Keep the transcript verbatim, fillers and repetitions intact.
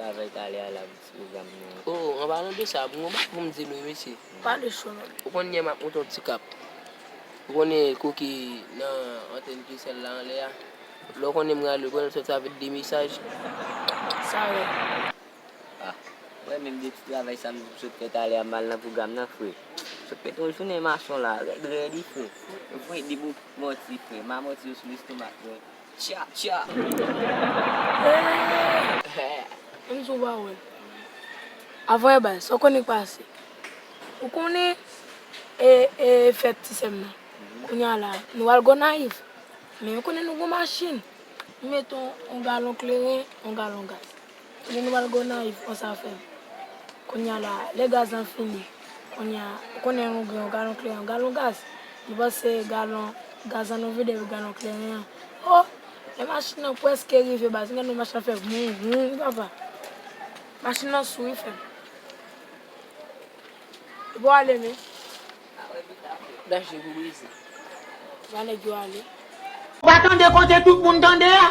Travay talè a la pou ti pwogram nan. Oh, an palan de sa, pou mwen pa pou m di l wi mesye. Pale cho non. Ou konn yè m ap monte yon ti kap. Ou konnen koki nan antèn Pyersèl la anlè a. Lè w konnen m rale, ou konnen m sot avèk de mesaj. Sa yo. Ah, mwen menm de ti travay sa m sot fè talè a m al nan pwogram nan fre. Sot mete yon jounen machon la, rèd rèd wi fre. Fre di bout mòti fre, m a mòti yo sou lestomak mwen. Tcha, tcha. Menm si w pa wè. Avan e bay, sa w konnen k pase. Ou konnen e, e fèt ti sè m nan. Kounye a la, nou al Gonayiv. Men ou konnen nou gon machin. Nou mete yon, yon galon kleren, yon galon gaz. Kounye nou al Gonayiv, konsa fè. Kounye a la, lè gaz lan fini, kounye a, ou konnen nou gen yon galon kleren, yon galon gaz. Nou panse galon gaz lan nou vide epi galon kleren an. Oh! Lè machin nan prèske rive baz, nou gade machin nan fè voum, voum, papa. Machin nan sou, wi, frè m. Bon, ale, men. Daje pou brize. Ba nèg yo ale. Ou pa tande kote tout moun tande a?